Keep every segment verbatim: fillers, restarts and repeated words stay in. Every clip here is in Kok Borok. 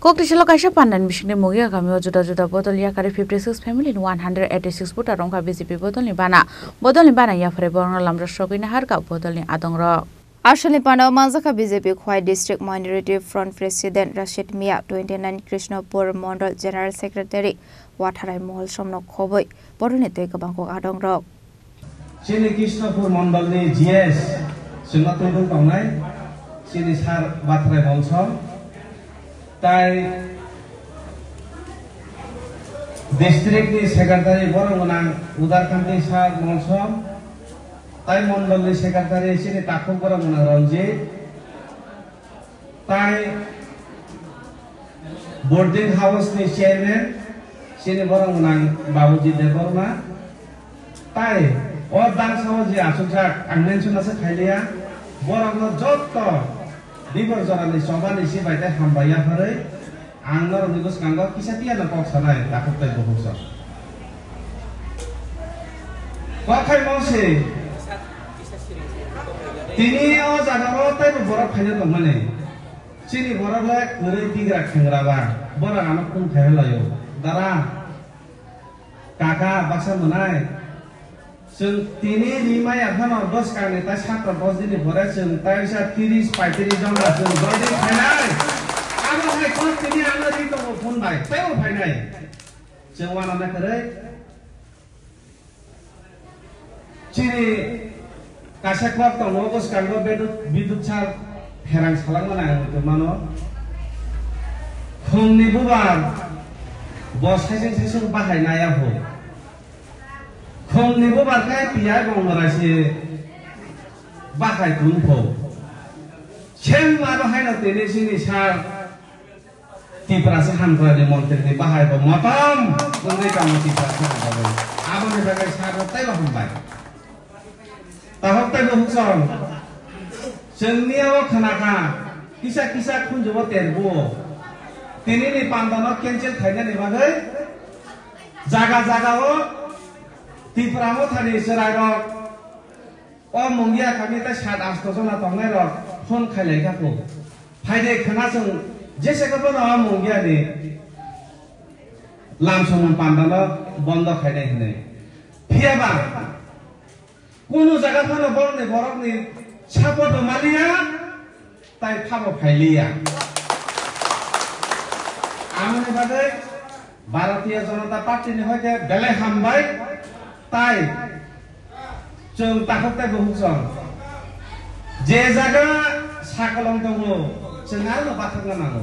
Koktisalo kaisa pandani bisingtwi Mugia kamio juda juda bodol yakarwi fifty six family ni one hundred eighty six voter wngkha B J P bodolni bana. Bodolni bana yaphare borokno lamrok sogwi naharkha bodolni adongrok. Aswkni pandao manjakha B J P Khowai District Minority Front President Rashid Mia, twenty nine Krishnapur Mondol General Secretary Watharai Mohol Somno khobwi borokni twi kwbangkuk adongrok. Chini Krishnapur Mondolni G S chwngno tubung tongnai chini Sir Bathrai Molsom, tai district ni secretary borok gwnang Udarkanti Sir Molsom, tai mondolni secretary chini takhuk borok gwnang Ranjit, tai boarding house ni chairman chini borok gwnang Babuji Debbarma, tai o dangsao je achukjak ang mention asa khailiya, borokno jotto Dibor jorani chobani sibai tei hambai yapharwi ang norokni bwskango kisa phiyano kok sanai takhuk tei bukhuk sok. Kok khai mose tini o jagao teibo borok phaina tongmani. Chini borok le kwrwi tigra khengra ba, borok ano phone khai laio. Dara, kaka, baksa mwnai. Chwng tini rimaya phano bwskangni tai satra dos dini pore chwng tai sa tiris paitris jon da chwng joining khainai. Abo hai kok tini ano ri tongo phone bai, teibo phainai. Chwng wanama kwrwi. Chini kaisa kok tongo, bwskango bedut, bidut sar pherang salangmani ang muitu mano. Khumni bubar bo saising saising bahai naya ho. Khumni bubar khe tiyai bongora se bahai tong pho. Sem aro haino tini chini sar Tiprasa Hamkrani montri ni bahai bo motom wngwi tongo Tiprasa Hamkrani. Aboni bagwi sabo teibo hambai. Tahok teibo hukchong. Chwngni o khwnakha kisa kisa khunjubo terbuo. Tini ni pandano cancel khainani bagwi jaga jaga o Tipra Mothani chwrairok o Mungia kami tei sat asto jona tongnai rok phone khailai kha kho. Phaide khwna chwng jese khe bono o Mungia ni lam samung pandano bondo khainai hinwi. Phiyaba kunu jaga phano borokni borokni support bo maliya. Tai phabo phailiya. Amoni bagwi Bharatiya Janata Party ni hoite belai hambai, tai chwng takhuk tei bukhuk chwng. Je jaga sakolong tongo, chwng arno bathakna nango.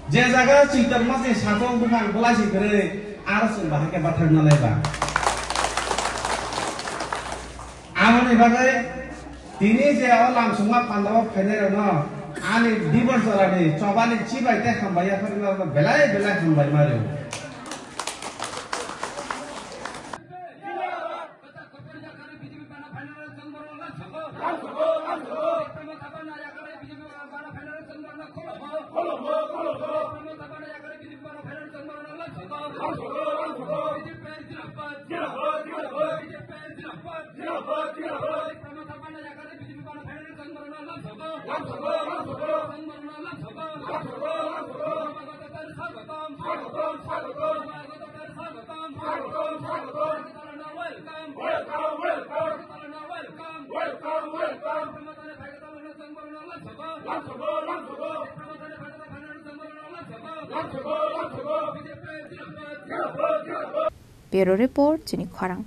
Je jaga Chaitor Masni satung buphang bolai si kwrwi, aro chwng bahai khe bathakna nai ba. Amoni bagwi tini je o lamsongma pandao phainairokno ani dibor jorani chobani chibai tei hambai yapharwi belai belai hambai ma rw. Bureau Report, chini khorang.